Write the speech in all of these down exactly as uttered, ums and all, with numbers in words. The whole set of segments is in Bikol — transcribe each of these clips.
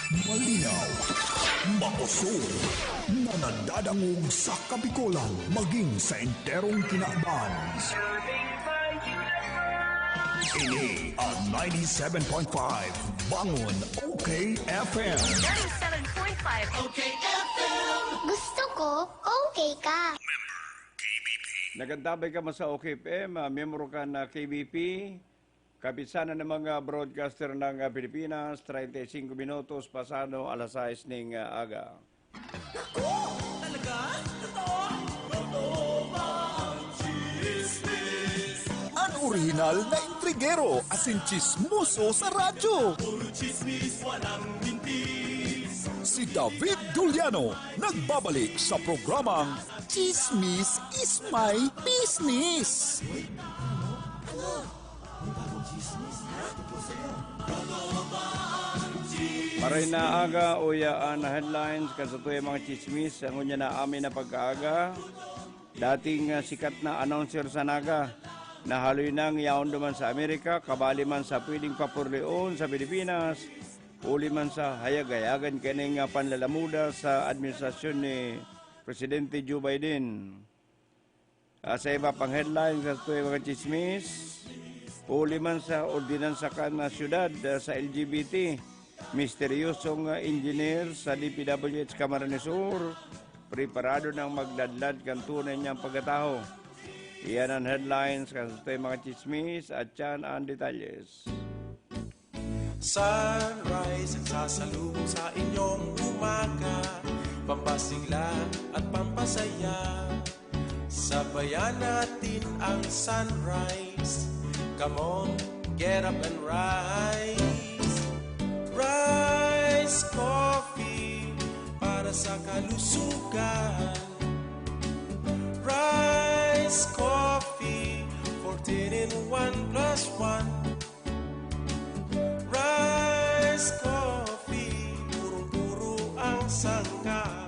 Malinaw, makusog, na nadadangog sa Kabikolan maging sa enterong kinaban. Ini ang ninety-seven point five Bangon O K F M. Ninety-seven point five O K F M. Gusto ko, okay ka. Nagantabay ka man sa O K F M, ah, miyembro ka na K B P, Kapisanan ng mga Broadcaster ng ah, Pilipinas, treinta y cinco minutos pasado alas sais ning ah, aga. Talaga? Totoo? An orihinal na intrigero asin tsismoso sa radyo. Si David Duliano nagbabalik sa programang Chismis is my business. Maray na aga, uya an headlines kan satuyang mga chismis sa ngunyan na amin na pagkaaga. Dating ah, sikat na announcer sa Naga, nahaloy nang yaon duman sa Amerika, kabali man sa pwedeng papurlion sa Pilipinas, huli man sa hayag-hayagan kaning ah, panlalamuda sa administrasyon ni Presidente Joe Biden. Ah, sa iba pang headlines sa tuwing mga chismis, huli man sa ordinansa kan na syudad ah, sa L G B T, misteryosong ah, engineer sa D P W H Camarines Sur, preparado nang magladlad kan tunay niyang pagkataho. Iyan ang headlines kan sa tuwing mga chismis at yan ang detalyes. Sunrise ang sasalubong sa inyong umaga, pampasigla at pampasaya. Sabayan natin ang sunrise. Come on, get up and rise. Rise Coffee para sa kalusugan. Rise Coffee, fourteen in one plus one. Rise Coffee, purong-puro ang sangkap.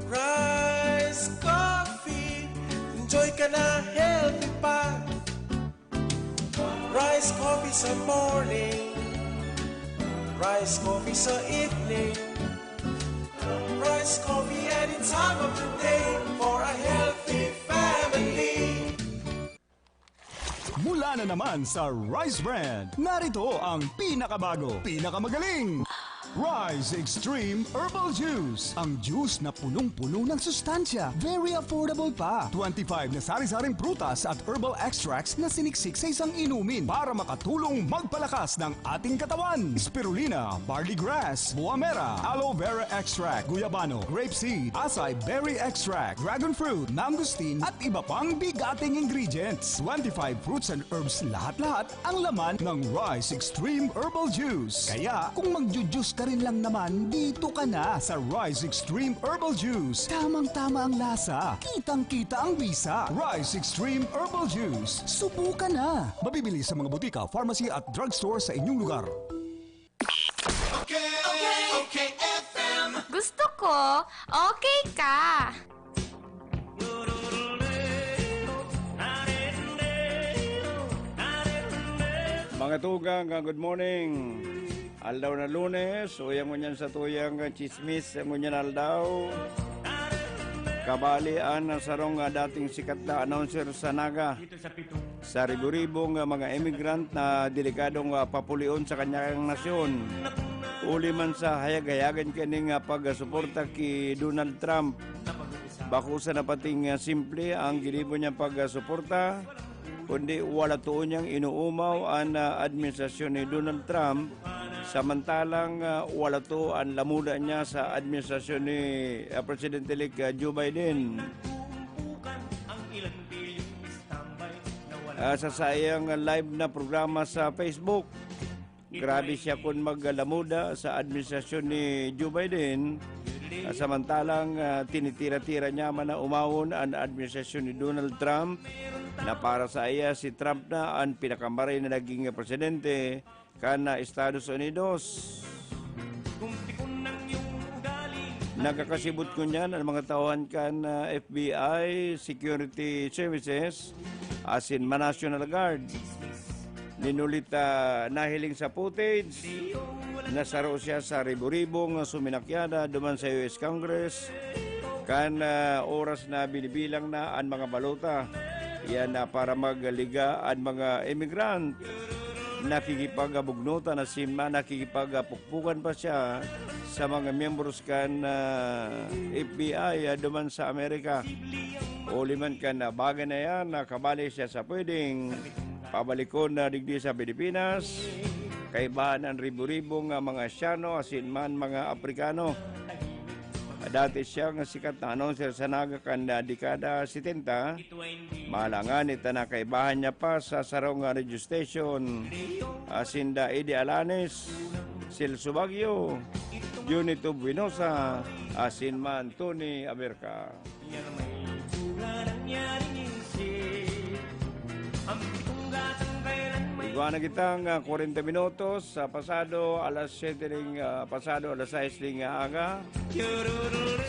Rise Coffee, enjoy ka na, healthy pa. Rise Coffee sa morning, Rise Coffee sa evening. Rise Coffee any time of the day for a healthy family. Mula na naman sa Rise Brand, narito ang pinakabago, pinakamagaling Rise Extreme Herbal Juice. Ang juice na punong-puno ng sustansya, very affordable pa. Twenty-five na sari-saring prutas at herbal extracts na siniksik sa isang inumin para makatulong magpalakas ng ating katawan. Spirulina, barley grass, buamera, aloe vera extract, guyabano, grape seed, acai berry extract, dragon fruit, mangosteen, at iba pang bigating ingredients. Twenty-five fruits and herbs lahat-lahat ang laman ng Rise Extreme Herbal Juice. Kaya kung magju-juice ka rin lang naman, dito ka na sa Rise Extreme Herbal Juice. Tamang-tama ang lasa, kitang-kita ang bisa. Rise Extreme Herbal Juice. Subukan na! Mabibili sa mga butika, pharmacy at drugstore sa inyong lugar. Okay, okay, okay, F M. Gusto ko, okay ka. Mga tugang, ah, good morning. Aldaw na Lunes, uyang ngunyan sa tuyang chismis, ngunyan aldaw. Kabali an sarong ah, dating sikat na announcer sa Naga. Sa ribo-ribong ah, mga immigrant na delikadong ah, papulion sa kanyang nasyon. Uli man sa hayag-hayagan kaning ah, pagsuporta ki Donald Trump. Bako sana pating ah, simple ang ginibo niyang pagsuporta, kundi wala too niyang inuumaw an ah, administrasyon ni Donald Trump, samantalang ah, wala too an lamuda niya sa administrasyon ni ah, Presidente-elect ah, Joe Biden. Ah, sa saiyang live na programa sa Facebook, grabe siya kun maglamuda sa administrasyon ni Joe Biden. Ah, samantalang ah, tinitira-tira niya man na umawon an administrasyon ni Donald Trump, na para sa iya si Trump na an pinakamaray na naging presidente kan ah, Estados Unidos. Nagkakasibot ngunyan an mga tauhan kan ah, F B I, Security Services, asin mga National Guard. Nin ulit ah, nahiling sa footage Nasaro siya sa ribo-ribong suminakyada duman sa U S Congress, kan, ah, oras na binibilang na an mga balota. Iyan na para magliga an mga emigrant. Nakikipagabugnotan na sima, nakikipagapukpukan pa siya sa mga miyembros kan, ah, F B I, ah, duman sa Amerika. Huli man kan, ah, bagay na yan, nakabali siya sa pwedeng pabalikon na digdi sa Pilipinas. Kaibahan an ribo-ribo nga mga Asyano asin man mga Aprikano. Dati siyang sikat na announcer sa Naga kan dekada setenta. Mahalangan ita na kaibahan niya pa sa sarong radio station. Asin da Eddie Alanes, Celso Baguio, Junito Buenosa, asin man Tony Aberca. Yan may itsura nangyaring insi. Ang pitong gatang kailan may Igwa na kitang, ah, kwarenta minutos sa pasado alas siyete ning, ah, pasado alas sais ning, ah, aga.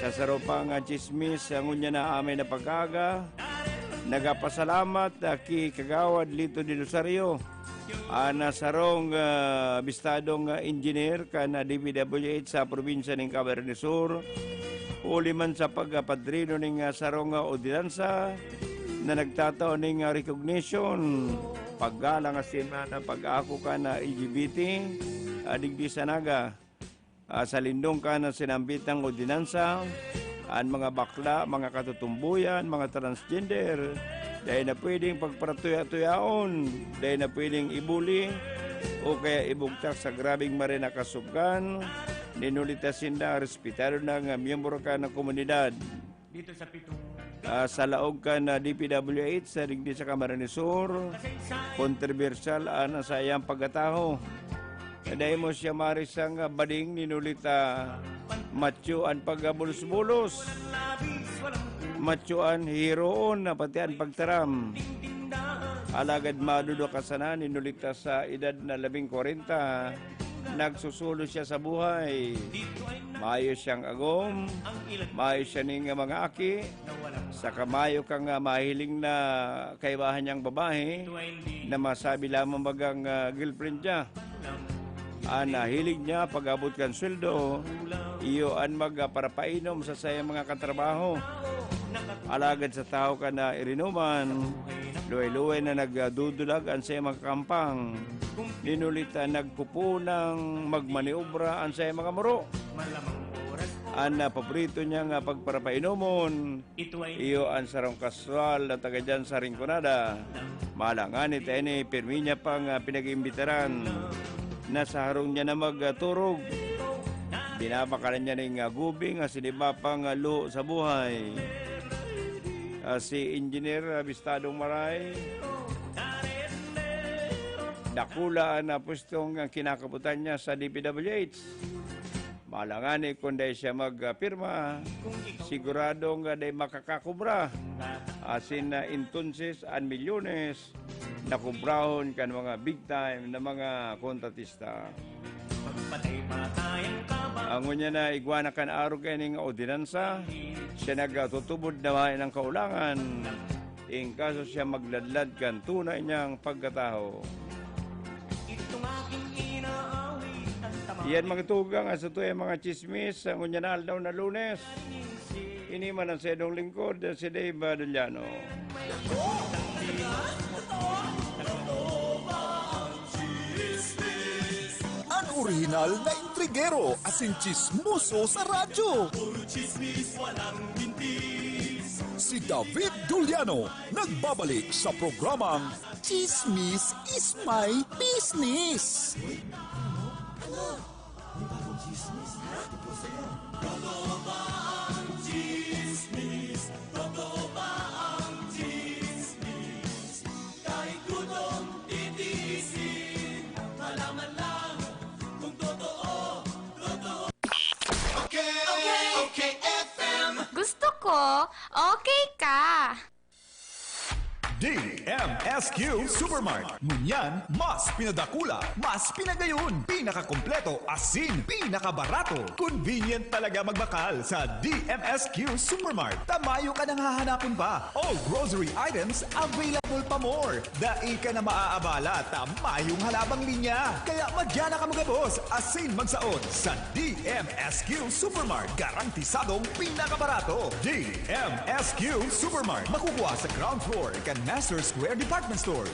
Sa saro pang, ah, chismis, ah, ngunyan na amay na pag-aga. Nagapasalamat, ah, ki Kagawad Lito de Rosario, ah, na sarong, ah, bistadong, ah, engineer kan, ah, D P W H sa probinsya ning Camarines Sur. Huli man sa pagkapadrino ning, ah, sarong, ah, ordinansa na nagtatao ning, ah, recognition, paggalang asin na pag-ako kan, ah, L G B T, ah, digdi sa Naga. Ah, sa lindong kan sinambitang ordinansa, an mga bakla, mga katutumboyan, mga transgender, dai na pwedeng pagparatuya-tuyaon, dai na pwedeng ibuli, o kaya ibugtak sa grabeng mare na kasubgan, ninulita sinda respetado na nga miyembro kan komunidad. Dito sa pitong Ah, sa laog kan, ah, D P W H sa digdi sa Camarines Sur, kontrobersyal an saiyang pagkataho. Dai mo siya marisang, ah, bading ninulita, matyo an pagbulos-bulos, matyo an hiroon na pati an pagtaram. Alagad maduduka sana ninulita sa edad na labing kwarenta, nagsusulo siya sa buhay. Mayo siyang agom, mayo siya ning mga aki, saka mayo kang, ah, mahiling na kaibahan niyang babae na masabi lamang bagang, ah, girlfriend niya. An nahiling niya pag-abot kan sweldo, iyo an magparapainom sa saiyang mga katrabaho. Alagad sa tawo kan, ah, irinuman, luway-luway na nagdudulag an saiyang mga kampang. Ninulita nagpupunang magmaniobra an saiyang mga muro. An, ah, paborito niya nga pagparapainomon, iyo an sarong kaswal na taga diyan sa Rinconada. Mahalangan ita ini, pirmi niya pang, ah, pinag-iimbitaran na sa harong niya na magturog. Binabakalan niya ning, ah, gubing asin iba pang, ah, luho sa buhay. Ah, si Engineer, ah, Bistadong Maray, dakula an, ah, pwestong kinakapotan niya sa D P W H. Mahalangan ni kun dai siya magpirma, siguradong dai makakakobra. Asin na entonces an milyones na kobrahon kan mga big time na mga kontratista. Ang ngunyan na igwa na kan arog kaining ordinansa, siya nagtutubod na mayo nang kaulangan. In kaso siya magladlad kan tunay niyang pagkataho. Itong aking inaawit, ang tama. Iyan mga tugang, aso to yung mga chismis, ang ngunyan na aldaw na Lunes. Ini man ang sedong lingkod, si Dave Baduliano. An orihinal na intrigero asin chismoso sa radyo. Puro chismis, walang bintis. Si David Duliano nagbabalik sa programang Chismis is my business. Uy, ano? May bagong chismis? Hatid ko sa'yo. Totoo ba ang chismis? Totoo ba ang chismis? Kahit gutom, titiisin. Malaman lang kung totoo, totoo. Okay, okay, okay, F M. Gusto ko, okay ka. D M S Q Supermart. Ngunyan, mas pinadakula, mas pinagayon, pinakakompleto, asin pinakabarato. Convenient talaga magbakal sa D M S Q Supermart. Ta mayo ka nang hahanapon pa. All grocery items available pa more. Dai ka na maaabala ta mayong halabang linya. Kaya madya na ka magabos asin magsaot sa D M S Q Supermart. Garantisadong pinakabarato. D M S Q Supermart. Makukuha sa ground floor kan Master Square Department Store.